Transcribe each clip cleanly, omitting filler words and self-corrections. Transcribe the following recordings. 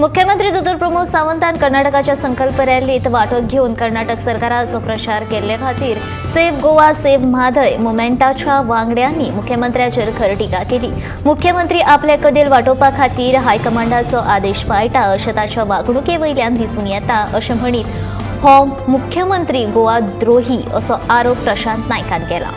मुख्यमंत्री दोतोर प्रमोद सावंतान कर्नाटकाच्या संकल्प रॅलीत वांटो घेवन कर्नाटक सरकाराचो प्रचार केल्ले खातीर सेव्ह गोवा सेव्ह म्हादय मुवमेंटाच्या वांगड्यांनी मुख्यमंत्र्याचेर खर टिका केली. मुख्यमंत्री आपले कदेल वाटोवपा खातीर हायकमांडाचो आदेश पाळटा अशें ताच्या वागणुके वयल्यान दिसून येता अशें म्हणीत हो मुख्यमंत्री गोवा द्रोही असो आरोप प्रशांत नायकान केला.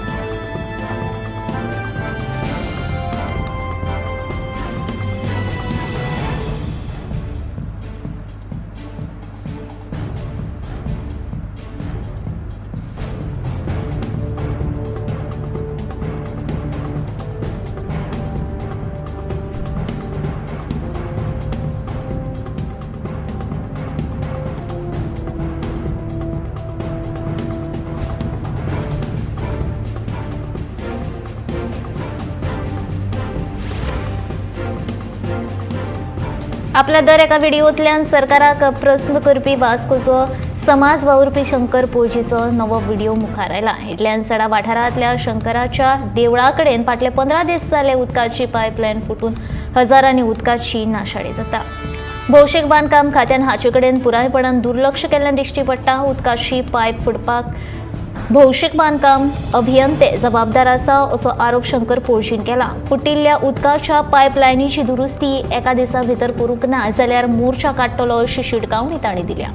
आपल्या दर एका व्हिडिओतल्यान सरकाराक प्रस्न करपी वास्कोचो समाज वावुरपी शंकर पोळजीचो नवो व्हिडिओ मुखार आयला. इतल्यान सडा वाठारांतल्या शंकराच्या देवळा कडेन फाटले 15 दीस जाले उदकाची पायपलायन फुटून हजारांनी उदकाची नाशाडी जाता. भौशीक बांदकाम खात्यान हाचे कडेन पुरायपणान दुर्लक्ष केल्ल्यान दिश्टी पडटा. उदकाची पायप फुटपाक भौशीक बांदकाम अभियंते जबाबदार आसा असो आरोप शंकर पोळजीन केला. फुटिल्ल्या उदकाच्या पायपलायनीची दुरुस्ती एका दिसा भितर करूंक ना जाल्यार मोर्चा काडटलो अशी शिटकावणी तांणी दिल्या.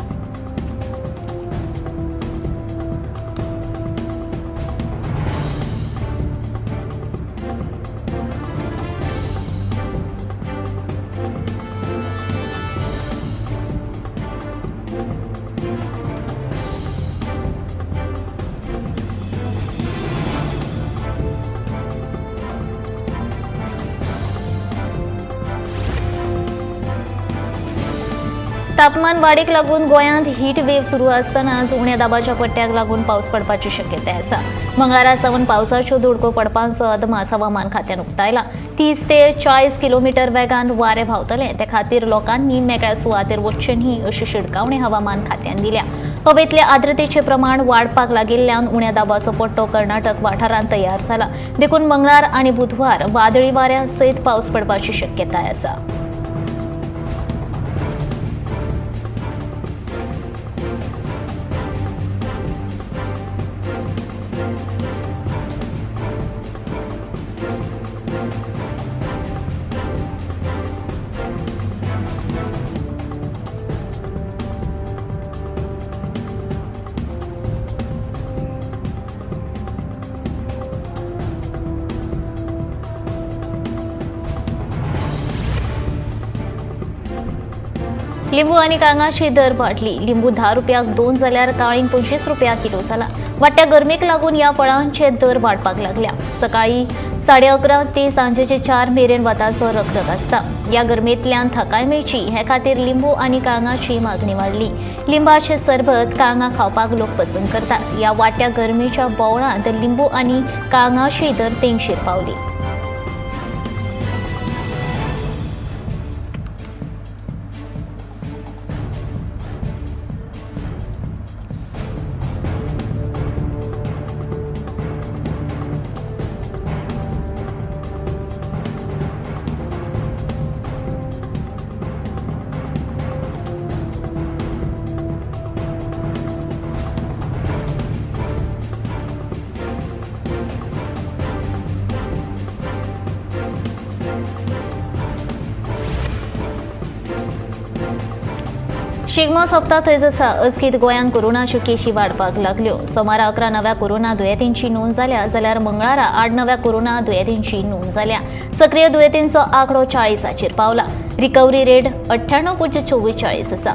तापमान वाडीक लागून गोंयांत हीट वेव सुरू आसतनाच उण्या दाबाच्या पट्ट्याक लागून पावस पडपाची शक्यताय आसा. मंगळारा सावन पावसाच्यो दडको पडपाचो अदमास हवामान खात्यान उक्तायला. 30 ते 40 किलोमिटर वेगान वारें व्हांवतलें. ते खातीर लोकांनी मेकळ्या सुवातेर वचचें न्ही अशी शिटकावणी हवामान खात्यान दिल्या. हवेतले आर्द्रतेचें प्रमाण वाडपाक लागिल्ल्यान उण्या दाबाचो पट्टो कर्नाटक वाठारांत तयार जाला. देखून मंगळार आनी बुधवार वादळी वाऱ्या सयत पावस पडपाची शक्यताय आसा. लिंबू आनी कांगाची दर वाडली. लिंबू 10 रुपयाक 2 जाल्यार काळींग 25 रुपया किलो जाला. वाडट्या गरमेक लागून ह्या फळांचे दर वाडपाक लागल्या. सकाळी 11:30 ते सांजेचे 4 मेरेन वताचो रखरख आसता. ह्या गरमेंतल्यान थकाय मेळची हे खातीर लिंबू आनी काळंगाची मागणी वाडली. लिंबाचे सरबत काळंगां खावपाक लोक पसंत करतात. ह्या वाडट्या गरमेच्या बोवळांत लिंबू आनी काळंगाची दर तेंगशेर पावली. शिगमो सोंपता थंयच आसा. अचकीत गोंयांत कोरोनाच्यो केशी वाडपाक लागल्यो. सोमारा 11 नव्या कोरोना दुयेंतींची नोंद जाल्या जाल्यार मंगळारा 8 नव्या कोरोना दुयेंतींची नोंद जाल्या. सक्रीय दुयेंतींचो आंकडो 40 पावला. रिकव्हरी रेट 98.44 आसा.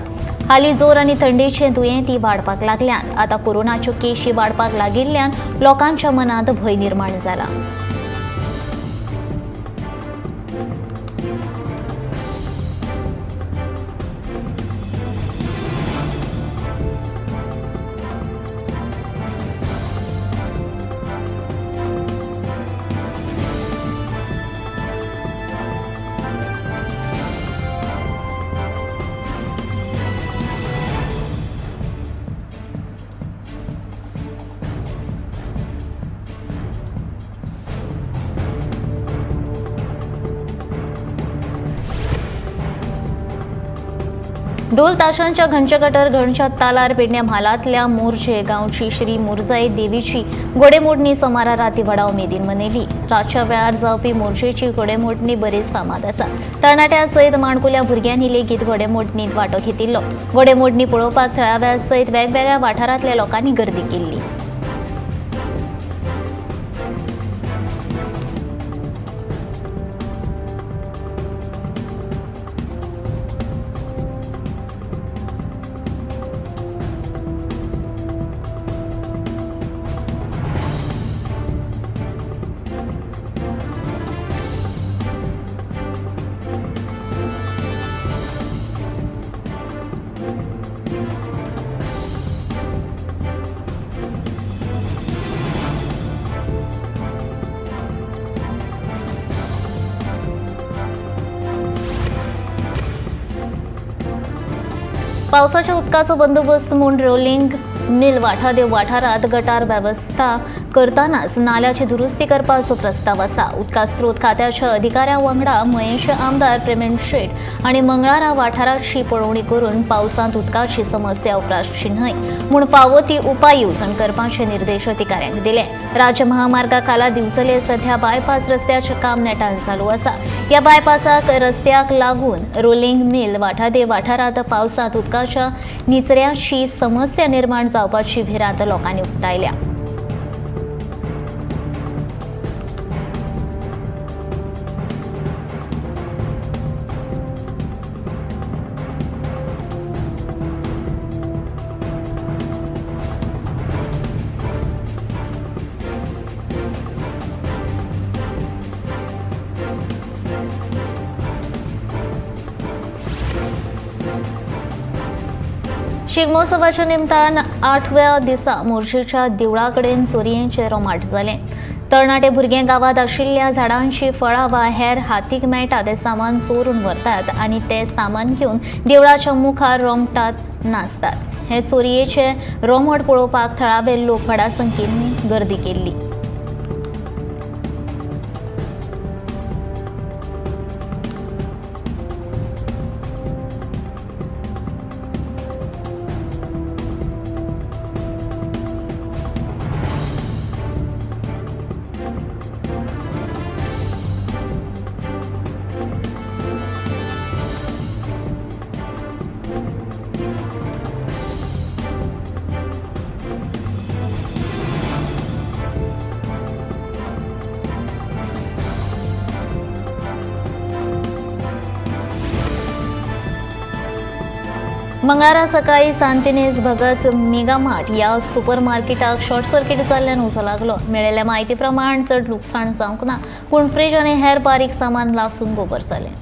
हालीं जोर आनी थंडेचे दुयेंती वाडपाक लागल्यात. आतां कोरोनाच्यो केशी वाडपाक लागिल्ल्यान लोकांच्या मनांत भंय निर्माण जाला. ढोल ताशांच्या घणचेकटर घणच्या तालार पेडण्या म्हालांतल्या मोरजे गांवची श्री मोरजाई देवीची घोडेमोडणी सोमारा राती व्हडा उमेदीन मनयली. रातच्या वेळार जावपी मोरजेची घोडेमोडणी बरीच फामाद आसा. तरणाट्या सयत माणकुल्या भुरग्यांनी लेगीत घोडेमोडणीत वांटो घेतिल्लो. घोडेमोडणी पळोवपाक थळाव्या सयत वेगवेगळ्या वाठारांतल्या लोकांनी गर्दी केल्ली. पावसाच्या उदकाचो बंदोबस्त म्हूण रोलिंग मिल वाठादेव वाठारांत गटार वेवस्था करतनाच नाल्याची दुरुस्ती करपाचो प्रस्ताव आसा. उदका स्रोत खात्याच्या अधिकाऱ्यां वांगडा मयेंचे आमदार प्रेमेंद शेट आनी मंगळारा वाठाराची पळोवणी करून पावसांत उदकाची समस्या उप्रासची न्हय म्हूण फावो ती उपाय येवजण करपाचे निर्देश अधिकाऱ्यांक दिले. राज्य महामार्गा खाला दिवचले सध्या बायपास रस्त्याचें काम नेटान चालू आसा. ह्या बायपासाक रस्त्याक लागून रोलिंग मिल वाठादेव वाठारांत पावसांत उदकाच्या निचऱ्याची समस्या निर्माण जावपाची भिरांत लोकांनी उक्तायल्या. शिगमोत्सवाच्या निमतान 8व्या दिसा मोरजेच्या देवळा कडेन चोरयेचें रोमाट जालें. तरणाटे भुरगे गांवांत आशिल्ल्या झाडांची फळां वा हेर हातीक मेळटा तें सामान चोरून व्हरतात आनी तें सामान घेवन देवळाच्या मुखार रोमटात नाचतात. हे चोरयेचें रोमट पळोवपाक थळावे लोक व्हडा संख्येन गर्दी केल्ली. मंगळारा सकाळी सांतिनेज भगत मेगामार्ट या सुपर मार्केटाक शॉर्ट सर्किट जाल्ल्यान उजो लागलो. मेळिल्ल्या म्हायती प्रमाण चड लुकसाण जावंक ना, पूण फ्रीज आनी हेर बारीक सामान लासून गोबर जालें.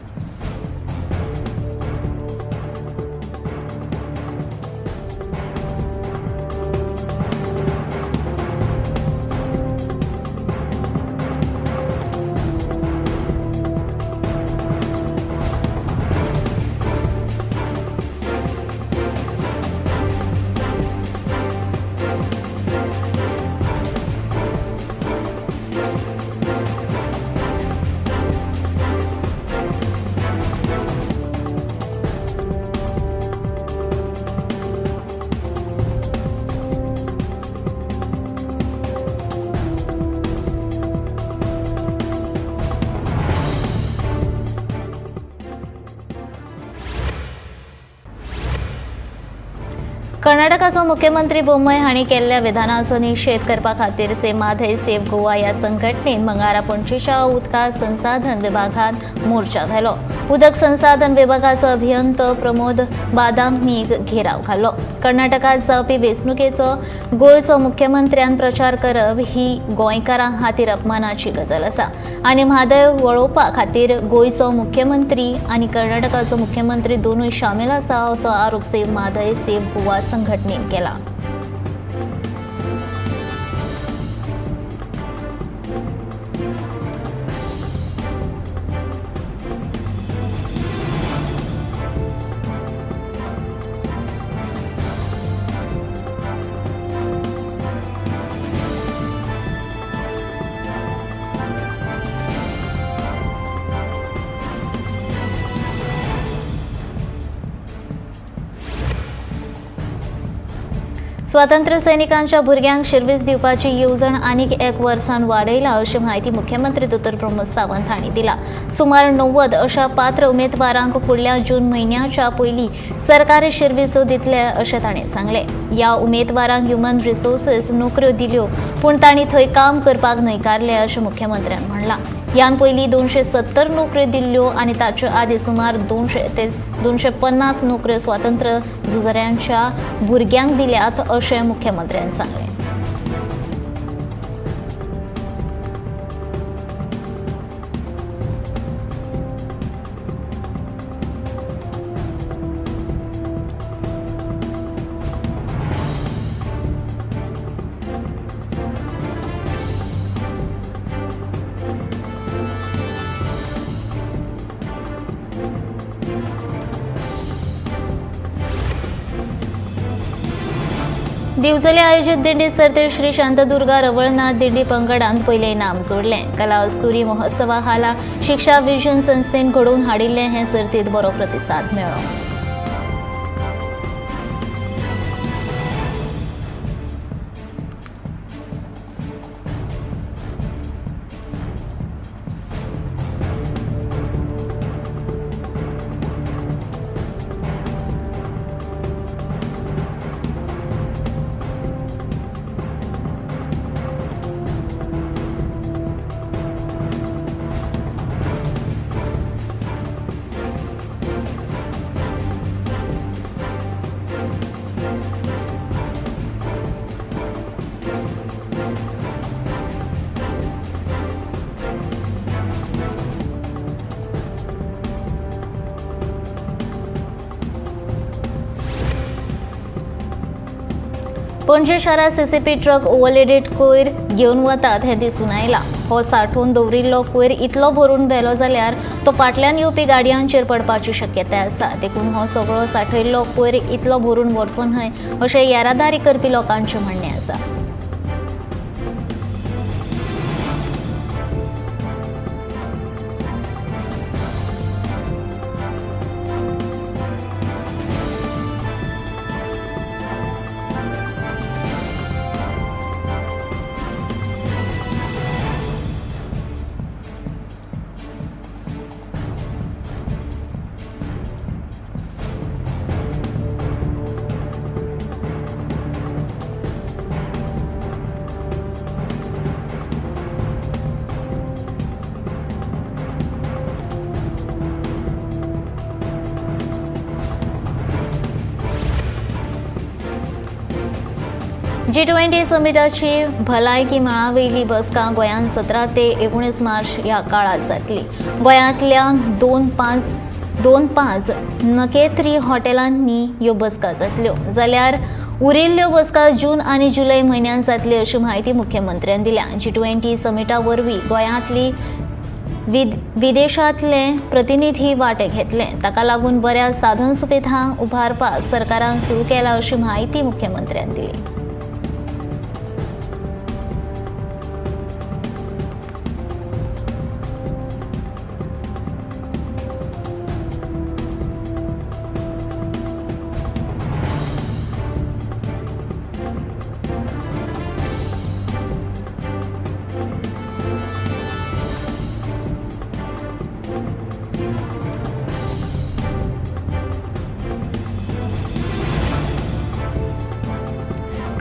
कर्नाटकाचो मुख्यमंत्री बोम्मई हांणी केल्ल्या विधानाचो निशेध करपा खातीर सेव्ह म्हादय सेव्ह गोवा ह्या संघटनेन मंगळारा पणजेच्या उदका संसाधन विभागान मोर्चा घालो. उदक संसाधन विभागाचो अभियंतो प्रमोद बादामीक घेराव घालो. कर्नाटकांत जावपी वेंचणुकेचो गोंयचो मुख्यमंत्र्यान प्रचार करप ही गोंयकारां खातीर अपमानाची गजाल आसा आनी म्हादय वळोवपा खातीर गोंयचो मुख्यमंत्री आनी कर्नाटकाचो मुख्यमंत्री दोनूय शामील आसा असो आरोप सेव्ह म्हादय सेव्ह गोवा संघटनेन केला. स्वातंत्र्य सैनिकांच्या भुरग्यांक शिरवीस दिवपाची येवजण आनीक एक वर्सान वाडयला अशी म्हायती मुख्यमंत्री दोतोर प्रमोद सावंत हांणी दिला। सुमार 90 अशा पात्र उमेदवारांक फुडल्या जून म्हयन्याच्या पयलीं सरकारी शिरवीसो दितले अशें ताणें सांगलें। ह्या उमेदवारांक ह्युमन रिसोर्सीस नोकऱ्यो दिल्यो पूण तांणी थंय काम करपाक न्हयकारलें अशें मुख्यमंत्र्यान म्हणलां। ह्यान पयलीं 270 नोकऱ्यो दिल्ल्यो आनी ताचे आदीं सुमार 200 ते 250 नोकऱ्यो स्वातंत्र्य झुजाऱ्यांच्या भुरग्यांक दिल्यात अशें मुख्यमंत्र्यान सांगलें। दिवचले आयोजित दिंडी सर्तीत श्री शांतादुर्गा रवळनाथ दिंडी पंगडान पयलें इनाम जोडलें। कला अस्तुरी महोत्सवा खाला शिक्षा विजन संस्थेन घडोवन हाडिल्लें हे सर्तीत बरो प्रतिसाद मेळ्ळो। पणजे शारांत सीसीपी ट्रक ओव्हरलोडेड कोयर घेवन वतात हें दिसून आयलां। हो सांठोवन दवरिल्लो कोयर इतलो भरून व्हेलो जाल्यार तो फाटल्यान येवपी गाडयांचेर पडपाची शक्यताय आसा, देखून हो सगळो सांठयल्लो कोयर इतलो भरून व्हरचो न्हय अशें येरादारी करपी लोकांचें म्हणणें आसा। G20 समिटाची भलायकी मळावयली बसका गोंयांत 17 ते 19 मार्च ह्या काळात जातली। गोंयांतल्या 2-5 नकेत्री हॉटेलांनी ह्यो बसका जातल्यो, जाल्यार उरिल्ल्यो बसका जून आनी जुलय म्हयन्यांत जातली अशी म्हायती मुख्यमंत्र्यान दिल्या। G20 समिटा वरवीं गोंयांतली विदेशांतले प्रतिनिधी वांटे घेतले, ताका लागून बऱ्या साधन सुविधा उबारपाक सरकारान सुरू केला अशी म्हायती मुख्यमंत्र्यान दिली।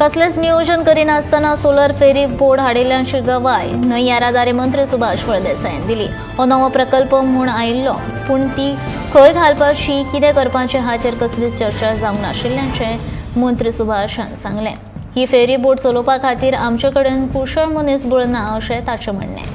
कसलेच नियोजन करिनासतना सोलर फेरी बोर्ड हाडिल्ल्याची गवाय न्हंय येरादारी मंत्री सुभाष फळदेसायान दिली। हो नवो प्रकल्प म्हूण आयिल्लो, पूण ती खंय घालपाची, कितें करपाचें हाचेर कसलीच चर्चा जावंक नाशिल्ल्याचें मंत्री सुभाषान सांगलें। ही फेरी बोट चलोवपा खातीर आमचे कडेन कुशळ मनीसबळ ना अशें ताचें म्हणणें।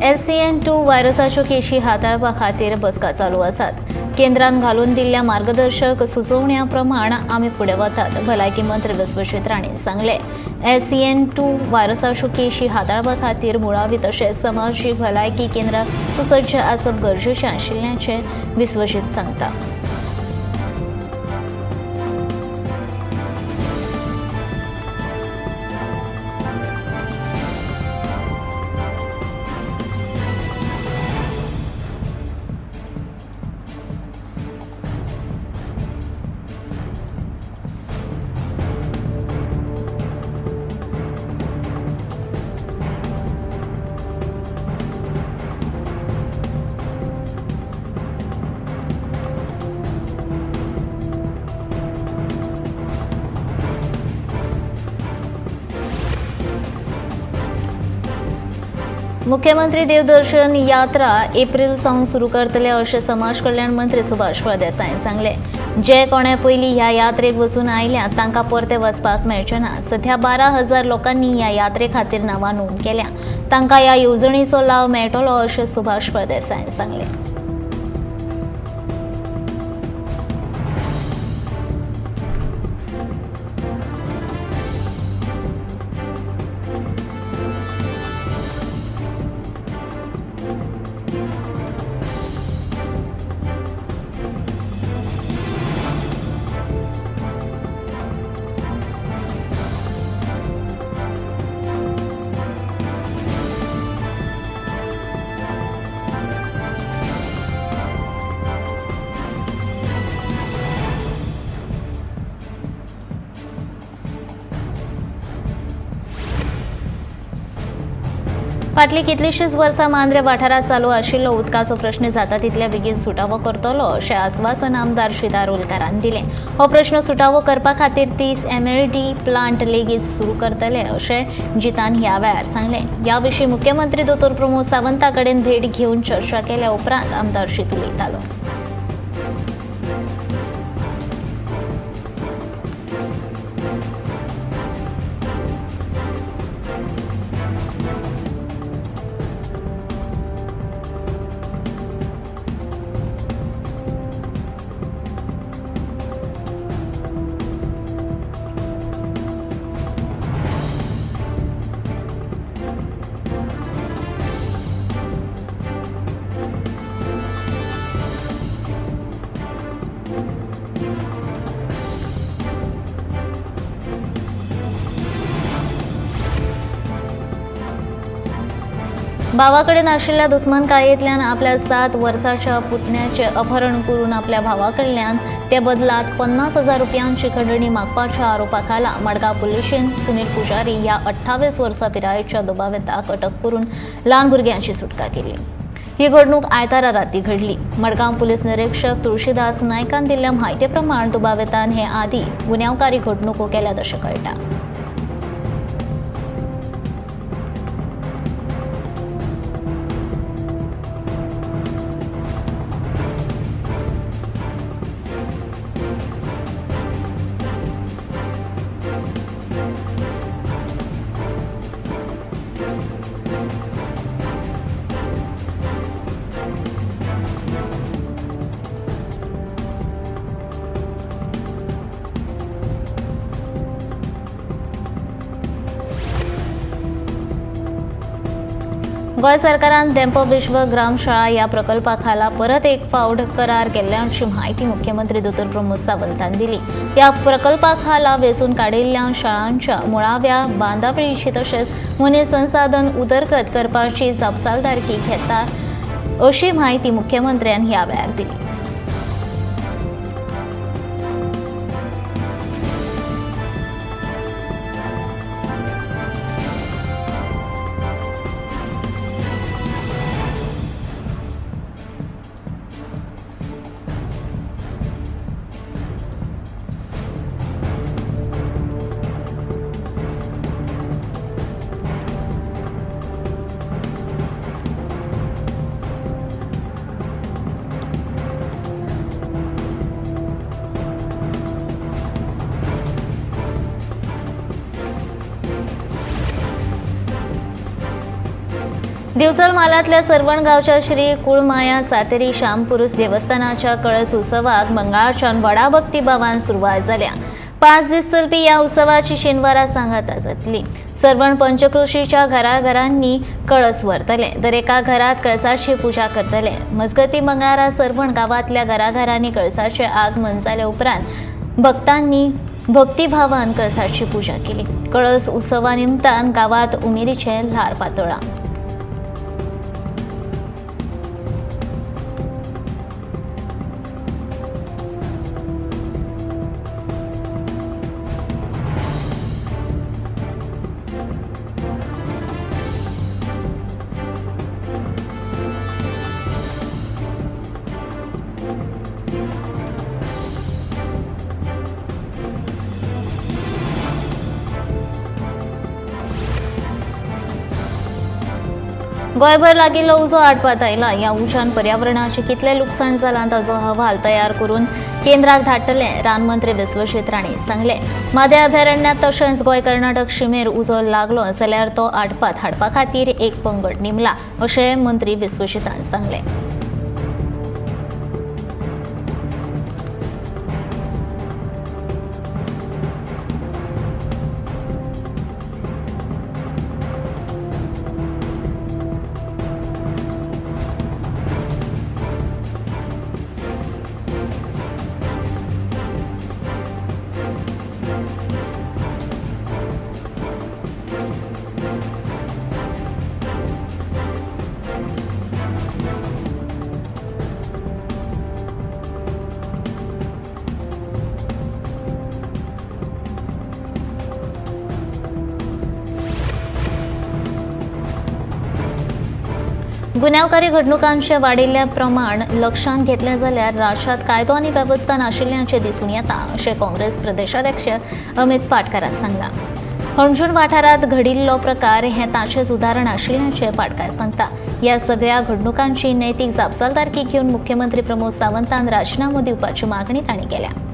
SCN2 व्हायरसाच्यो केशी हाताळपा खातीर बसका चालू आसात. केंद्रान घालून दिल्ल्या मार्गदर्शक सुचोवण्या प्रमाण आमी फुडें वतात, भलायकी मंत्री विश्वजीत राणे सांगले. SCN2 व्हायरसाच्यो केशी हाताळपा खातीर मुळावी तशेंच समाजीक भलायकी केंद्रां सुसज्ज आसप गरजेचें आशिल्ल्याचें विश्वजीत सांगता. मुख्यमंत्री देवदर्शन यात्रा एप्रिल सावन सुरू करतले अशें समाज कल्याण मंत्री सुभाष फळदेसाय सांगले. जे कोणे पयलीं ह्या यात्रेक वचून आयल्या तांकां परते वचपाक मेळचें ना. सध्या 12,000 लोकांनी ह्या यात्रे खातीर नांवां नोंद केल्या, तांकां ह्या येवजणेचो लाव मेळटलो अशें सुभाष फळदेसाय सांगले. फाटलीं कितलींशींच वर्सां मांद्रे वाठारांत चालू आशिल्लो उदकाचो प्रश्न जाता तितल्या बेगीन सुटावो करतलो अशें आस्वासन आमदार शिदारोलकारान दिलें. हो प्रश्न सुटावो करपा खातीर 30 MLD plant लेगीत सुरू करतले अशें जितान ह्या वेळार सांगलें. ह्या विशीं मुख्यमंत्री दोतोर प्रमोद सावंता कडेन भेट घेवन चर्चा केल्या उपरांत आमदार शीत उलयतालो. भावाकडेन आशिल्ल्या दुस्मानकायेंतल्यान आपल्या 7 वर्साच्या पुतण्याचें अपहरण करून आपल्या भावाकडल्यान ते बदलात 50,000 रुपयांची खंडणी मागपाच्या आरोपा खाला मडगांव पुलिशेन सुनील पुजारी ह्या 28 वर्सां पिरायेच्या दुबाविताक अटक करून ल्हान भुरग्यांची सुटका केली. ही घडणूक आयतारा राती घडली. मडगांव पुलीस निरीक्षक तुळशीदास नायकान दिल्ल्या म्हायती प्रमाण दुबावितान हे आदी गुन्यांवकारी घडणुको केल्यात अशें कळटा. गोंय सरकारान धेंपो विश्व ग्रामशाळा ह्या प्रकल्पा खाला परत एक फावट करार केल्ल्याची म्हायती मुख्यमंत्री दोतोर प्रमोद सावंतान दिली. ह्या प्रकल्पा खाला वेंचून काडिल्ल्या शाळांच्या मुळाव्या बांदावळीची तशेंच मनीस संसाधन उदरगत करपाची जापसालदारकी घेता अशी म्हायती मुख्यमंत्र्यान ह्या वेळार दिली. दिवचल म्हालांतल्या सर्वण गांवच्या श्री कुळमाया सातेरी श्यामपुरुष देवस्थानाच्या कळस उत्सवाक मंगळारच्यान व्हडा भक्तिभावान सुरवात जाल्या. 5 दीस चलपी ह्या उत्सवाची शेनवारा सांगाता जातली. सर्वण पंचक्रोशीच्या घराघरांनी कळस व्हरतले. दरेका घरात कळसाची पूजा करतले. मजगती मंगळारा सर्वण गांवांतल्या घराघरांनी कळसाचे आगमन जाले उपरांत भक्तांनी भक्तिभावान कळसाची पूजा केली. कळस उत्सवा निमतान गांवात उमेदीचें ल्हार पातळ्ळां. गोंयभर लागिल्लो उजो आटपात आयला. ह्या उज्यान पर्यावरणाचें कितलें लुकसाण जालां ताचो अहवाल तयार करून केंद्राक धाडटले, रानमंत्री विश्वजीत राणे सांगलें. म्हादय अभयारण्यात तशेंच गोंय कर्नाटक शिमेर उजो लागलो जाल्यार तो आटपात हाडपा खातीर एक पंगड नेमला अशें मंत्री विश्वजीतान सांगलें. गुन्यांवकारी घडणुकांचे वाडिल्लें प्रमाण लक्षांत घेतलें जाल्यार राज्यांत कायदो आनी वेवस्था नाशिल्ल्याचें दिसून येता अशें काँग्रेस प्रदेशाध्यक्ष अमित पाटकारान सांगलां. हणजूण वाठारांत घडिल्लो प्रकार हें ताचेंच उदाहरण आशिल्ल्याचें पाटकार सांगता. ह्या सगळ्या घडणुकांची नैतीक जापसालदारकी घेवन मुख्यमंत्री प्रमोद सावंतान राजिनामो दिवपाची मागणी तांणी केल्या.